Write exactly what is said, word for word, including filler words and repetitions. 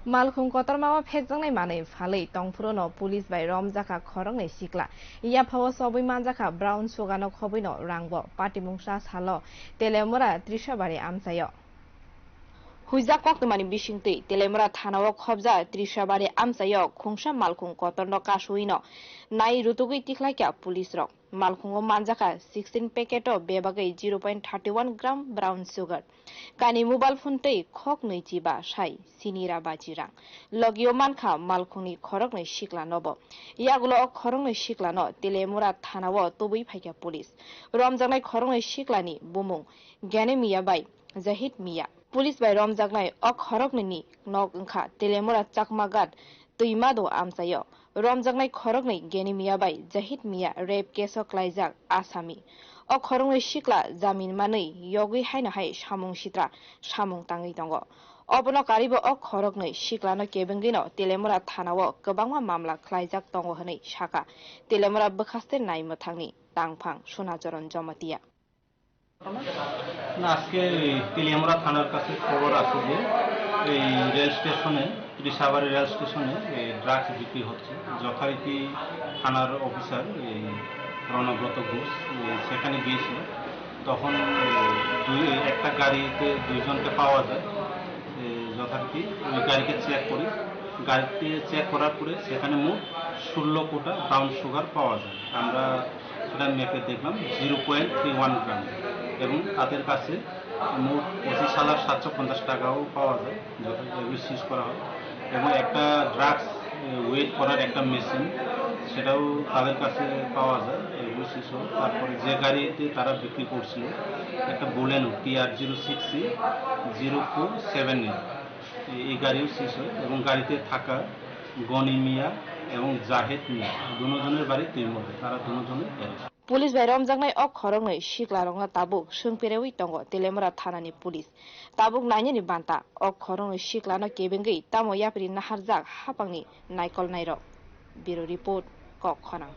Malkhung kotorma o phekjaknai manwi phalwi tongphuru no police bai romjakha khoroknwi sikla. Yaphao chobwi manjakha brown sugar no khobwi no rangbo. Patimungsa salo Telemura Trishabari amchaio. Huijak koktwmani bisingtwi Telemura thana o khobjak Trishabari amchaio khungsa malkhung kotor no kasui no nai rutugwi tikhlaikha police rok. Malkhungo manjakha sixteen packet o bebagwi zero point thirty one gram brown sugar. Kani mobile phone tei khok nwi chiba sai sini ra baji rang. Logio mankha malkhungni khoroknwi sikla nobo. Yagulo o khoroknwi sikla no Telemura thana o tubui phaikha police. Romjaknai khoroknwi sikla ni bumung Gene Miya bai Jahid Miya. Police bai romjaknai o khoroknwi ni nok wngkha Telemura Chakmagat Twimado amchaio romjaknai khoroknwi Geni Miya bai Jahid Miya rape case o klaijak asami. O khoroknwi sikla jamin manwi yogwi haino hai samung sitra samung tangwi tongo. Obono karibo o khoroknwi siklano kebengwino Telemura thanao kwbangma mamla khlaijak tongo hwnwi sakha Telemura bwkhaste naimwthangni tangphang Sunacharan Jamatia. না, আজকে এই তেলিয়ামুড়া থানার কাছে খবর আছে যে এই রেল স্টেশনে, ত্রিশাবাড়ি রেল স্টেশনে এই ড্রাগস বিক্রি হচ্ছে। যথারীতি থানার অফিসার এই রণব্রত ঘোষ এই সেখানে গিয়েছিল। তখন এই দুই, একটা গাড়িতে দুইজনকে পাওয়া যায়। এই যথারীতি ওই গাড়িকে চেক করি। গাড়িতে চেক করার পরে সেখানে মোট ষোলো কোটা ব্রাউন সুগার পাওয়া যায়। আমরা সেটা মেপে দেখলাম zero point three one gram এবং তাদের কাছে মোট পঁচিশ হাজার সাতশো পঞ্চাশ টাকাও পাওয়া যায়, যথাযথ এগুলো সিজ করা হয়। এবং একটা ড্রাগস ওয়েট করার একটা মেশিন, সেটাও তাদের কাছে পাওয়া যায়, এগুলো সিজ হয়। তারপরে যে গাড়িতে তারা বিক্রি করছিল, একটা Baleno T R zero six C zero four seven eight, এই গাড়িও সিজ হয় এবং গাড়িতে থাকা গনি মিয়া এবং জাহেদ মিয়া দুজনের বাড়ি তৈমুরে, তারা দুজনই arrest. Police bai romjaknai o khoroknwi siklarokno tabuk swngperewi tongo Telemura thanani police. Tabuk nainani banta o khoroknwi siklano kebengwi tamo yapri naharjak hapangni naikolnairok. Bureau Report, Kok Khonang.